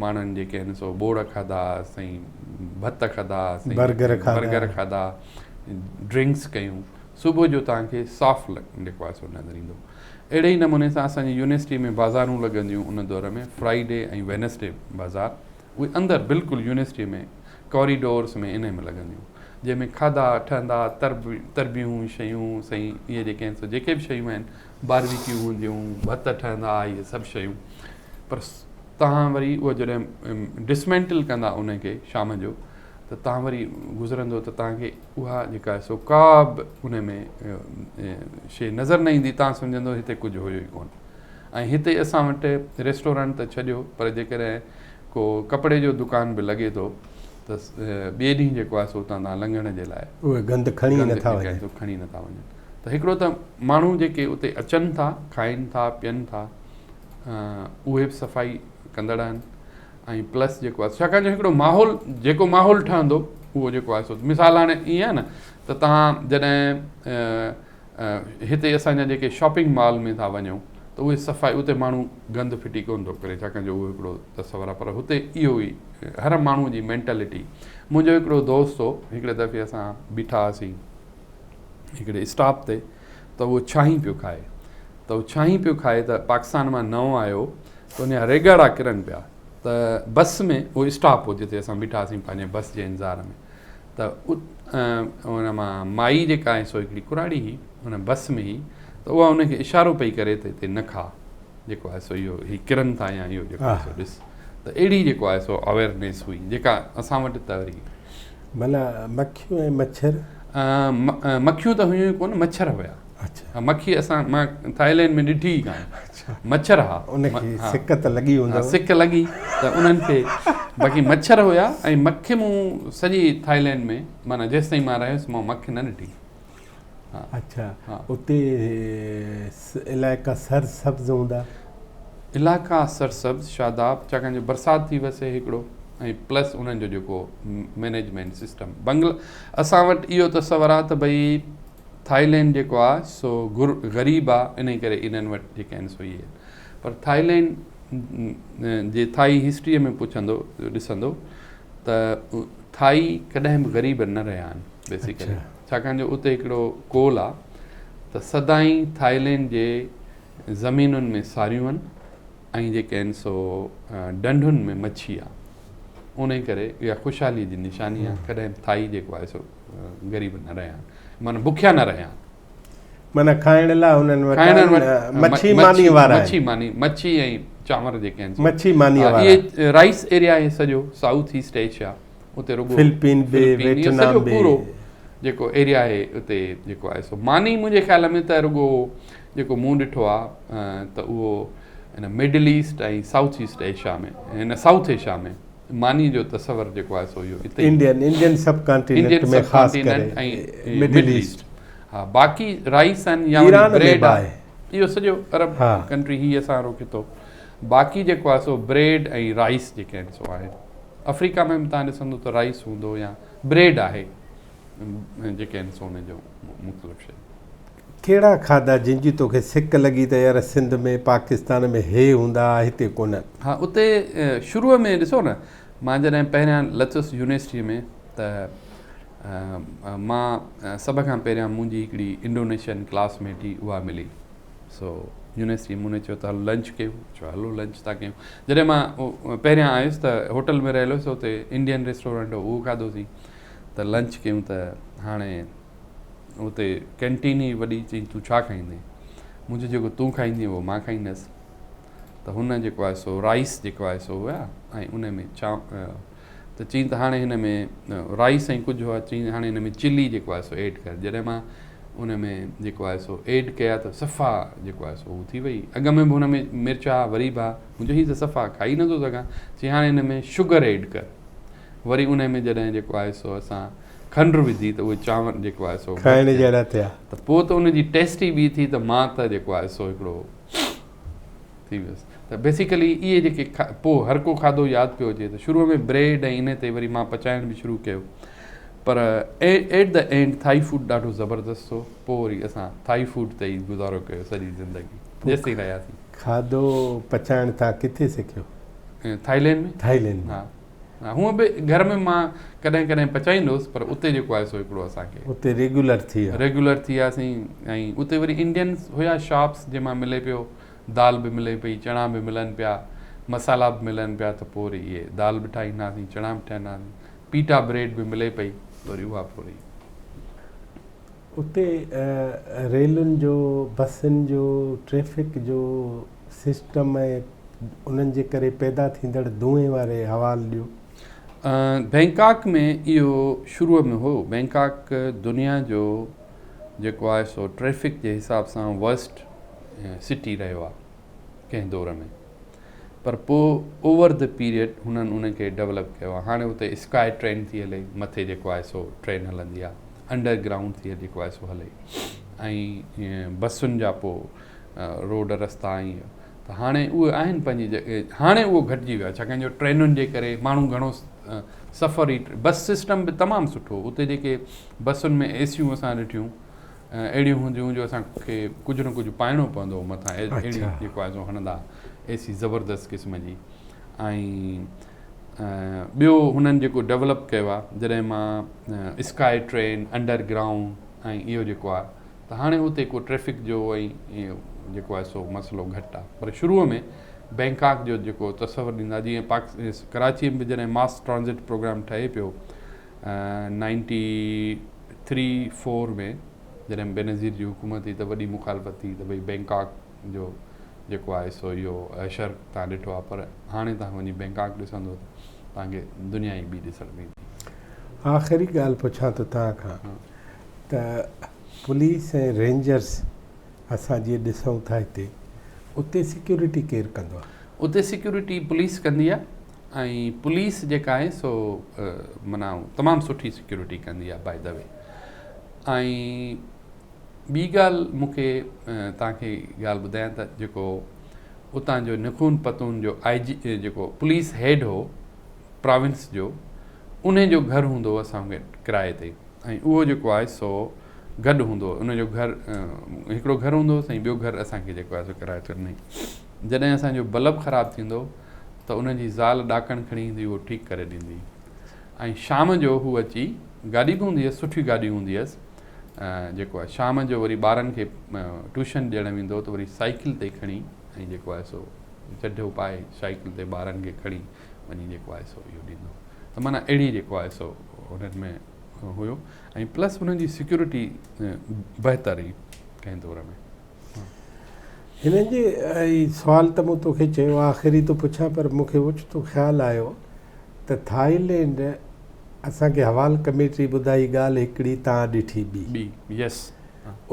ماڻهن جيڪي آهن سو ٻوڙ کاڌا سائين ڀت کاڌا سائين برگر کاڌا ڊرنڪس ڪيون صبح جو توهان کي صاف جيڪو آهي سو نظر ايندو اهڙي ئي نموني سان اسان جي يونيورسٽي ۾ بازارون لڳنديون ان دور ۾ فرائيڊي ۽ وينسڊي بازار اهي اندر بلڪل يونيورسٽي ۾ ڪاريڊورس ۾ انهي ۾ لڳنديون جنهن ۾ کاڌا ٺهندا تربيون شيون سائين اهي جيڪي آهن سو جيڪي به شيون آهن باربيڪيو هونديون، ڀت ٺهندا، اهي سڀ شيون پر توهان وري اهو جڏهن ڊسمينٽل ڪندا ان کي شام جو ته توهان وري گذرندو ته توهان کي اها جيڪا آهي سو ڪا به ان ۾ شيء نظر نه ايندي توهان سمجهندو هتي ڪجهه هيو ئي ڪونه ۽ هتي اسان وٽ ريسٽورنٽ ته ڇڏيو پر جيڪڏهن ڪو ڪپڙي جو دڪان به لڳي ٿو ته ٻئي ڏينهن جيڪو آهي سو اتان تان لنگهڻ جي لاء اهي گند کڻي نٿا وڃن کڻي نٿا وڃن ته هڪڙو ته ماڻهو جيڪي اتي اچن ٿا، کائين ٿا، پين ٿا، اهي به صفائي ڪندڙ آهن ۽ پلس جيڪو آهي ڇاڪاڻ جو هڪڙو ماحول جيڪو ماحول ٺهندو اهو جيڪو آهي سو مثال هاڻي ائين آهي نه ته توهان جڏهن هتي اسان جا جيڪي شاپنگ مال ۾ ٿا وڃون ته اهي صفائي اتي ماڻهو گند ڦٽي ڪونه ٿو ڪري ڇاڪاڻ جو اهو هڪڙو تصور آهي پر هتي اهو ئي هر ماڻهو جي مينٽلٽي منهنجو هڪڙو دوست هو هڪڙي دفعي اسان بيٺا هئاسين هڪڙي اسٽاپ تي ته اهو ڇانهين پيو کائي ته اهو ڇانهين پيو کائي ته پاڪستان مان نئون آيو ته ان جا ريڳاڙا ڪرن پيا ته بس ۾ اهو اسٽاپ هو جتي اسان بيٺا هئاسين پنهنجي بس جي انتظار ۾ ته ان مان مائي جيڪا آهي سو هڪڙي ڪراڙي هئي ان بس ۾ هئي ته اها ان کي اشارو پئي ڪري ته هتي نه کاء جيڪو آهي سو اهو هي ڪرن ٿا يا اهو جيڪو آهي سو ڏس ته اهڙي جيڪو آهي سو اويرنيس هئي جيڪا اسان وٽ ته وري ڀلا مکيون ۽ مڇر؟ مکيون ته هيون ئي ڪونه مڇر هيا. اڇا. مکي اسان مان ٿائيلينڊ ۾ ڏٺي ئي ڪانه. اڇا. مڇر ها. ان کي سڪ ته لڳي هوندو. سڪ لڳي ته انهن کي باقي مڇر هيا ۽ مکي مون سڄي ٿائيلينڊ ۾ معنيٰ جيستائين مان رهيس مان مکي نه ڏٺي. اڇا اتي علائقا سرسبز هوندا؟ علائقا سرسبز شاداب ڇاڪاڻ جو برسات ٿي وسي هڪڙو ۽ پلس انهن جو جيڪو مئنيجمينٽ سسٽم بنگل اسان وٽ اهو تصور آ ته ڀئي ٿائيلينڊ جيڪو آ سو غريب آ انهي ڪري انهن وٽ جيڪي آهن سو اهي پر ٿائيلينڊ جي ٿائي هسٽريء ۾ پڇندو ڏسندو ته ٿائي ڪڏهن به غريب نه رهيا آهن بيسيڪلي ڇاڪاڻ جو اتي هڪڙو قول آ ته سدائين ٿائيلينڊ جي زمينن ۾ ساريون آهن ۽ جيڪي آهن سو ڍنڍن ۾ مڇي آ انهي ڪري اها خوشحالي جي نشاني آ ڪڏهن به ٿائي جيڪو آهي سو غريب نه رهيا آهن معنيٰ بکيا نه رهيا آهن. معنيٰ کائڻ لاء هنن وٽ مڇي ماني وارا آهن. مڇي ماني مڇي ۽ چانور جيڪي آهن مڇي ماني وارا اهي رائس ايريا آهي سڄو سائوٿ ايسٽ ايشيا اتي رڳو فلپين به ويٽنام به پورو جيڪو ايريا آهي اتي جيڪو آهي سو ماني منهنجي خيال ۾ ته رڳو جيڪو مون ڏٺو آهي ته اهو هن middle east ۽ south east Asia ۾ هن سائوٿ ايشيا ۾ ماني جو تصور جيڪو آهي سو اهو اتي انڊين انڊين سب ڪانٽيننٽ ۾ خاص ڪري مڊل ايسٽ ها باقي رائس آهن يا بريڊ آهي اهو سڄو عرب ڪنٽري هي اسان وارو خطو باقي جيڪو آهي سو بريڊ ۽ رائس جيڪي آهن سو آهن آفريڪا ۾ به تهان ڏسندو ته رائس هوندو يا بريڊ آهي جيڪي آهن سو ان جو مختلف شيون. ڪهڙا کاڌا جن جي توکي سڪ لڳي ته يار سنڌ ۾ پاڪستان ۾ هي هوندا ها هتي ڪونهن. ها اتي شروع ۾ ڏسو نه مان جڏهن پهريان لٿس يونيورسٽي ۾ ته مان سڀ کان پهريان منهنجي هڪڙي انڊونيشين ڪلاس ميٽ هئي اها ملي سو يونيورسٽي مون چيو ته هل لنچ ڪيون چيو هلو لنچ ٿا ڪيون جڏهن مان پهريان آيس ته هوٽل ۾ رهيل هيس اتي انڊين ريسٽورنٽ هو اهو کاڌوسين ته لنچ ڪيون ته هاڻي اتي ڪينٽين ئي وڏي چئي تون ڇا کائيندين مون چيو جيڪو تون کائيندين اهو مان کائيندس ته هن جيڪو آهي سو رائس جيڪو آهي سو هيا ۽ ان ۾ چا ته چئي ته هاڻي هن ۾ رائس ۽ ڪجهه هئا چئي هاڻي هن ۾ چلي جيڪو آهي سو ايڊ ڪر جڏهن مان ان ۾ جيڪو آهي سو ايڊ ڪيا ته صفا جيڪو آهي سو هو ٿي وئي اڳ ۾ به هن ۾ مرچ ها وري به ها مون چيو هي ته صفا کائي نٿو سگهان چئي هاڻي هن ۾ شگر ايڊ ڪر وري ان ۾ جڏهن جيڪو آهي سو اسان کنڊ وڌي ته اهي چانور جيڪو آهي سو کائڻ جهڙا ٿيا ته پوء ته ان جي ٽيسٽ ئي ٻي ٿي ته مان ته جيڪو آهي سو هڪڙو ٿي ويس ته بيسيڪلي اهي جيڪي پوء هر ڪو کاڌو ياد پيو اچي ته شروع ۾ بريڊ ۽ ان تي وري مان پچائڻ به شروع ڪيو پر at the end Thai food ڏاڍو زبردست هو پوء وري اسان ٿائي فوڊ تي ئي گذارو ڪيو سڄي زندگي جيستائين رهياسين. کاڌو پچائڻ تان ڪٿي سکيو؟ ٿائيلينڊ ۾. ٿائيلينڊ ۾. ها هونء به گهر ۾ مان ڪڏهن ڪڏهن پچائيندو هوس پر اتي جيڪو آهي سو هڪڙو اسان کي. اتي ريگيولر ٿي ويا. ريگيولر ٿي وياسين ۽ اتي وري انڊينس هيا شاپس جنهن مان ملي پيو دال به ملي پئي چڻا به ملن پيا مصالحا به ملن پيا ته پوء وري اهي دال به ٺاهيندا هئاسين چڻا به ٺاهيندا هئاسين پيٽا بريڊ به ملي پئي وري اها پوء وري. اتي ريلن جو بسن جو ٽريفڪ جو سسٽم ۽ انهن جي ڪري پيدا ٿيندڙ دونهين واري حوال ڏيو. بئنڪاڪ ۾ اهو شروع ۾ هو. بئنڪاڪ دنيا جو جيڪو آهي سو ٽريفڪ جي حساب سان ورسٽ سٽي رهيو آهي ڪنهن دور ۾ پر پوء اوور the period هنن ان کي ڊولپ ڪيو آهي هاڻي اتي اسڪائي ٽرين ٿي هلي مٿي جيڪو آهي سو ٽرين هلندي آهي انڊر گرائونڊ ٿي جيڪو آهي سو هلي ۽ بسن جا پوء روڊ رستا ۽ ته ته هاڻي اهي آهن پنهنجي جڳهه هاڻي اهو گهٽجي ويو آهي ڇاڪاڻ جو ٽرينن جي ڪري ماڻهو گهڻو سفر ئي بس سسٽم به تمام سٺو اتي جيڪي بسن ۾ اي سيون اسان ڏٺيون اهڙيون هونديون جو اسان کي ڪجهه نه ڪجهه پائڻو پوندو هو مٿان اهڙي جيڪو آهي سو هڻندا اي سي زبردست قسم جي ۽ ٻيو هنن جيڪو ڊولپ ڪيو آهي جڏهن مان اسڪائي ٽرين انڊر گرائونڊ ۽ اهو جيڪو آهي ته هاڻي اتي ڪو ٽريفڪ جو ۽ جيڪو آهي سو مسئلو گهٽ آهي پر شروع ۾ بئنڪاڪ جو جيڪو تصور ڏيندا جيئن پاڪ ڪراچي ۾ به جڏهن ماس ٽرانزٽ پروگرام ٺهي پيو نائنٽي ٿري فور ۾ جڏهن بينظير جي حڪومت هئي ته وڏي مخالفت ٿي ته ڀئي بئنڪاڪ جو جيڪو آهي سو اهو حشر تان ڏٺو آهي پر هاڻي تان وڃي بئنڪاڪ ڏسندو ته تان کي دنيا ئي ٻي ڏسڻ ۾ ايندي. آخري ڳالهه پڇان ٿو توهان کان ته پوليس ۽ رينجرس اسان جيئن ڏسون ٿا هتي اتي سيڪيورٽي ڪير ڪندو آهي؟ اتي سيڪيورٽي پوليس ڪندي آهي ۽ پوليس جيڪا آهي سو معنيٰ تمام سٺي سيڪيورٽي ڪندي آهي باء the V ۽ ٻي ڳالهه مون کي توهان کي ڳالهه ٻڌايان ته جيڪو اتان جو نکون پتون جو آء جي جيڪو پوليس هيڊ هو پراونس جو انهي جو گهر هوندو هو اسان کي ڪرائي تي ۽ اهو جيڪو آهي سو گڏ هوندو هو ان جو گهر هڪڙو گهر هوندو هوس ۽ ٻيو گهر اسان کي جيڪو آهي سو ڪرائي تي ڏنائين جڏهن اسان جو بلب خراب ٿيندو ته ان جي زال ڏاڪڻ کڻي ايندي اهو ٺيڪ ڪري ڏيندي ۽ شام جو هو اچي گاڏي به هوندي هيس سٺي گاڏي هوندي هيس جيڪو آهي شام جو وري ٻارن کي ٽيوشن ڏيڻ ويندو ته وري سائيڪل تي کڻي ۽ جيڪو آهي سو چڍو پائي سائيڪل تي ٻارن کي کڻي وڃي جيڪو آهي سو اهو ڏيندو ته معنيٰ اهڙي جيڪو آهي سو انهن ۾ هيو ۽ پلس انهن جي سيڪيورٽي بهتر هئي ڪنهن دور ۾. هنن جي هي سوال ته مون توکي چيو آخري ٿو پڇان پر مون کي اوچتو خيال آيو ته ٿائيلينڊ اسان کي حوال ڪميٽي ٻڌائي ڳالهه هڪڙي تان ڏٺي ٻي. ٻي يس.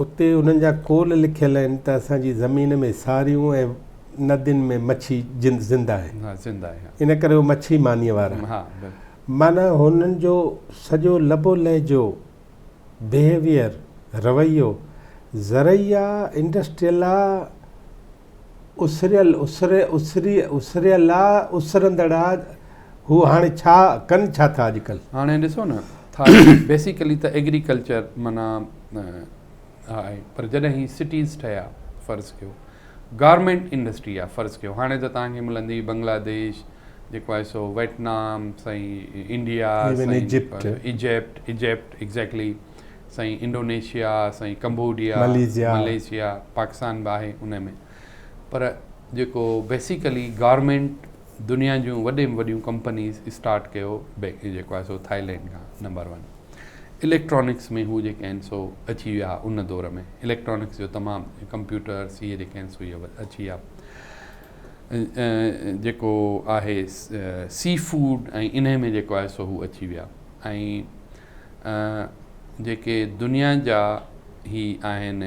اتي انهن جا قول لکيل آهن ته اسان جي زمين ۾ ساريون ۽ ندين ۾ مڇي زنده آهي. ان ڪري هو مڇي مانيء وارا. معنيٰ هنن جو سڄو لب و لهجو، Behavior، رويو، زرعي آ، انڊسٽريل آ، اسريل، اسريل آ، اسرندڙ آ، هو هاڻي ڇا ڪن ڇا ٿا اڄڪلهه؟ هاڻي ڏسو نه ٿا بيسيڪلي ته ايگريڪلچر معنيٰ آهي پر جڏهن هي سٽيز ٺهيا فرض ڪيو گارمينٽ انڊسٽري آ فرض ڪيو هاڻي ته توهان کي ملندي بنگلاديش جيڪو آهي سو ويٽنام سائين انڊيا سائين ايجپٽ ايجپٽ ايجپٽ ايگزيڪٽلي سائين انڊونيشيا سائين ڪمبوڊيا مليشيا پاڪستان به آهي ان ۾ پر جيڪو بيسيڪلي گارمينٽ دنيا جون وڏي ۾ وڏيون ڪمپنيز اسٽارٽ ڪيو جيڪو آهي سو ٿائيلينڊ کان نمبر ون اليڪٽرانڪس ۾ هو جيڪي آهن سو اچي ويا ان دور ۾ اليڪٽرانڪس جو تمام ڪمپيوٽرس اهي جيڪي آهن سو اهي اچي ويا جيڪو آهي سي فوڊ ۽ انهي ۾ جيڪو آهي سو هو اچي ويا ۽ جيڪي دنيا جا هي آهن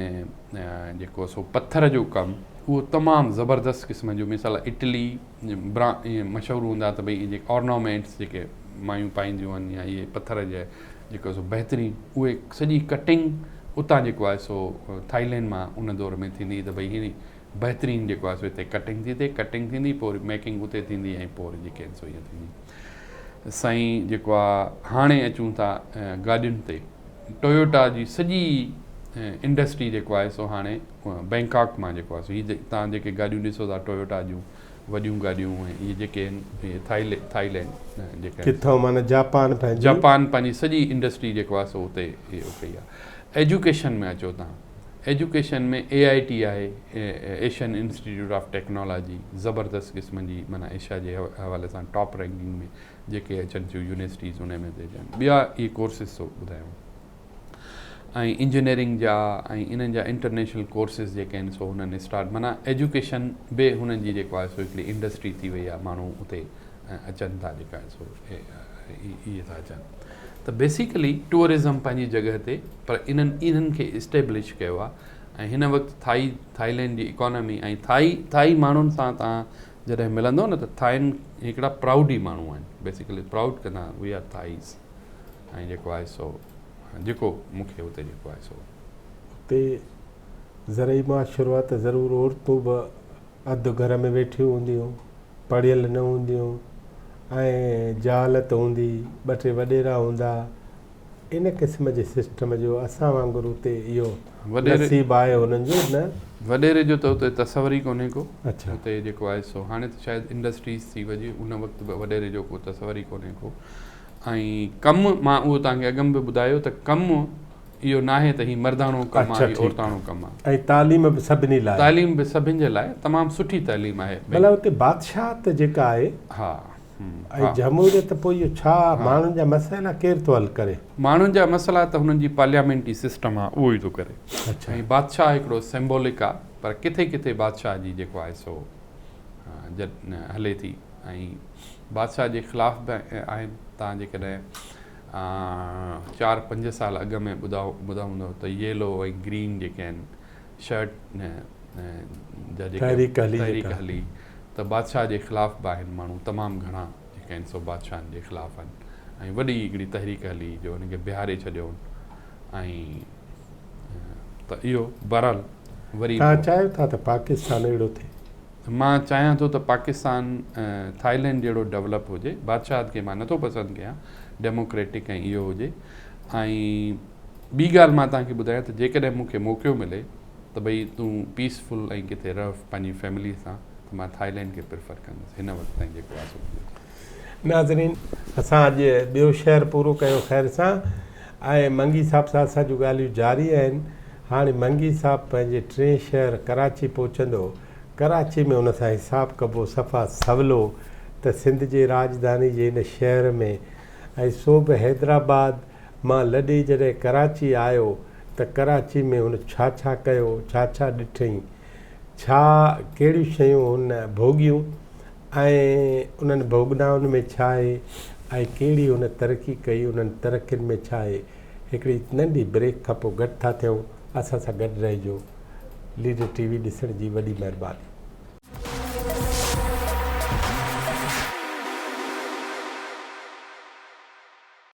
جيڪو سو پٿر جو ڪم اهو تمام زبردست قسم جو مثال اٽلي برا مشهور هوندا ته ڀئي جيڪي آرنامينٽس جيڪي مايون پائينديون آهن يا اهي پٿر جا جيڪو سو بهترين اهي سڄي ڪٽنگ اتان جيڪو آهي سو ٿائيلينڊ مان ان دور ۾ ٿيندي ته ڀئي هي بهترين جيڪو آهي سو هتي ڪٽنگ ٿي ٿئي ڪٽنگ ٿيندي پوء وري ميڪنگ اتي ٿيندي ۽ پوء وري جيڪي آهن سو ائين ٿيندي سائين جيڪو آهي هاڻي اچون ٿا گاڏين تي ٽويوٽا جي سڄي انڊسٽري جيڪو آهي سو هاڻي بئنڪاڪ مان جيڪو آهي سو هي تان جيڪي گاڏيون ڏسو ٿا ٽويوٽا جون وڏيون گاڏيون ۽ اهي جيڪي آهن اهي ٿائيلينڊ جيڪي ڪٿان معنيٰ جاپان پنهنجي جاپان پنهنجي سڄي انڊسٽري جيڪو آهي سو اتي اهو ڪئي آهي ايجوڪيشن ۾ اچو تان ايجوڪيشن ۾ اي آء ٽي آهي ايشين انسٽيٽيوٽ آف ٽيڪنالاجي زبردست قسم جي معنيٰ ايشيا جي حوالي سان ٽاپ رينڪنگ ۾ جيڪي اچن ٿيون يونيورسٽيز ان ۾ اچن ٻيا اهي ڪورسز سو ٻڌايو ۽ انجنيئرنگ جا ۽ انهن جا انٽرنيشنل ڪورسز جيڪي آهن سو هنن اسٽارٽ معنيٰ ايجوڪيشن به هنن جي جيڪو آهي سو هڪڙي انڊسٽري ٿي وئي آهي ماڻهو اتي اچن ٿا جيڪا آهي سو اهي ٿا اچن ته بيسيڪلي ٽوئرزم پنهنجي جڳهه تي پر انهن انهن کي اسٽيبلش ڪيو آهي ۽ هن وقت ٿائي ٿائيلينڊ جي اڪانومي ۽ ٿائي ٿائي ماڻهن سان تان جڏهن ملندو نه ته ٿائين هڪڙا پرائوڊ ئي ماڻهو آهن بيسيڪلي پرائوڊ ڪندا وي آر ٿائيز ۽ جيڪو آهي سو جيڪو مون کي اتي جيڪو آهي سو. اتي زرعي معاشرو آهي ته ضرور عورتون به. اڌ گهر ۾ ويٺيون هونديون، پڙهيل نه هونديون ۽ جهالت هوندي، ٻه ٽي وڏيرا هوندا، ان قسم جي سسٽم جو اسان وانگر اتي اهو نصيب آهي هنن جو نه. وڏيري جو ته اتي تصور ئي ڪونهي ڪو. اتي جيڪو آهي سو هاڻي ته شايد انڊسٽريز ٿي وڃي ان وقت به وڏيري جو ڪو تصور ئي ڪونهي ڪو ۽ ڪم مان اهو توهان کي اڳم به ٻڌايو ته ڪم اهو ناهي ته هي مرداڻو ڪم آهي هي عورتاڻو ڪم آهي. ۽ تعليم به سڀني لاء. تعليم به سڀن جي لاء تمام سٺي تعليم آهي. ڀلا اتي بادشاهت جيڪا آهي ها ۽ جمهوريت پوء اهو ڇا ماڻهن جا مسئلا ڪير ٿو حل ڪري؟ ماڻهن جا مسئلا ته هنن جي پارليامينٽي سسٽم آهي اهو ئي ٿو ڪري ۽ بادشاهه هڪڙو سيمبولڪ آهي پر ڪٿي ڪٿي بادشاهه جي جيڪو آهي سو هلي ٿي ۽ بادشاهه جي خلاف به آهن تان جيڪڏهن چار پنج سال اڳ ۾ ٻڌا ٻڌا هوندو ته ييلو ۽ گرين جيڪي آهن شرٽ جا جيڪي تحريڪ هلي ته بادشاهه جي خلاف به آهن ماڻهو تمام گهڻا جيڪي آهن سو بادشاهن جي خلاف آهن ۽ وڏي هڪڙي تحريڪ هلي جو هن کي بيهاري ڇڏيو ۽ ته اهو بهرحال وري توهان چاهيو ٿا ته پاڪستان اهڙو ٿئي؟ مان چاهيان ٿو ته پاڪستان ٿائيلينڊ جهڙو ڊولپ هجي بادشاهت کي مان نٿو پسند ڪيان ڊيموڪريٽڪ ۽ اهو هجي ۽ ٻي ڳالهه مان توهان کي ٻڌايان ته جيڪڏهن مون کي موقعو ملي ته ڀئي تون پيس فل ۽ ڪٿي رهه پنهنجي فيملي سان ته مان ٿائيلينڊ کي پريفر ڪندس هن وقت تائين جيڪو آهي سو منهنجو. ناظرين اسان اڄ ٻيو شهر پورو ڪيو خير سان ۽ منگي صاحب سان اسان جون ڳالهيون جاري آهن هاڻي منگي صاحب پنهنجي ٽئين شهر ڪراچي پهچندو ڪراچي ۾ ان سان حساب ڪبو صفا سولو ته سنڌ جي راڄڌاني جي هن شهر ۾ ۽ سو به حيدرآباد مان لڏي جڏهن ڪراچي آيو ته ڪراچي ۾ هن ڇا ڇا ڪيو، ڇا ڇا ڏٺئين، ڇا ڪهڙيون شيون هن ڀوڳيون ۽ انهن ڀوڳنائن ۾ ڇا آهي ۽ ڪهڙي هن ترقي ڪئي، انهن ترقين ۾ ڇا آهي. هڪڙي ننڍي بريڪ کان پوء گڏ ٿا ٿيون، اسان سان گڏ رهجو. ليڊر ٽي وي ڏسڻ جي وڏي مهرباني.